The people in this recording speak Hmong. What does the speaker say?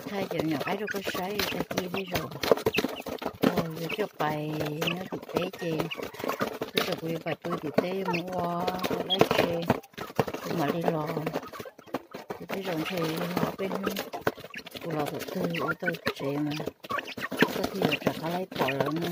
Thaij cov nyuam qaib rau koj saib, tag kis tej zaum yuav coj pais nyob tim teb ces tej zaum kuv yuav pais pw tim teb mus ua dab tsi, kuv mam li los. Ces tej zaum ntshe ob peb hnub kuv los thaum twg ua tau tsev mas koj thiaj yuav rov qab laib pom lawv no.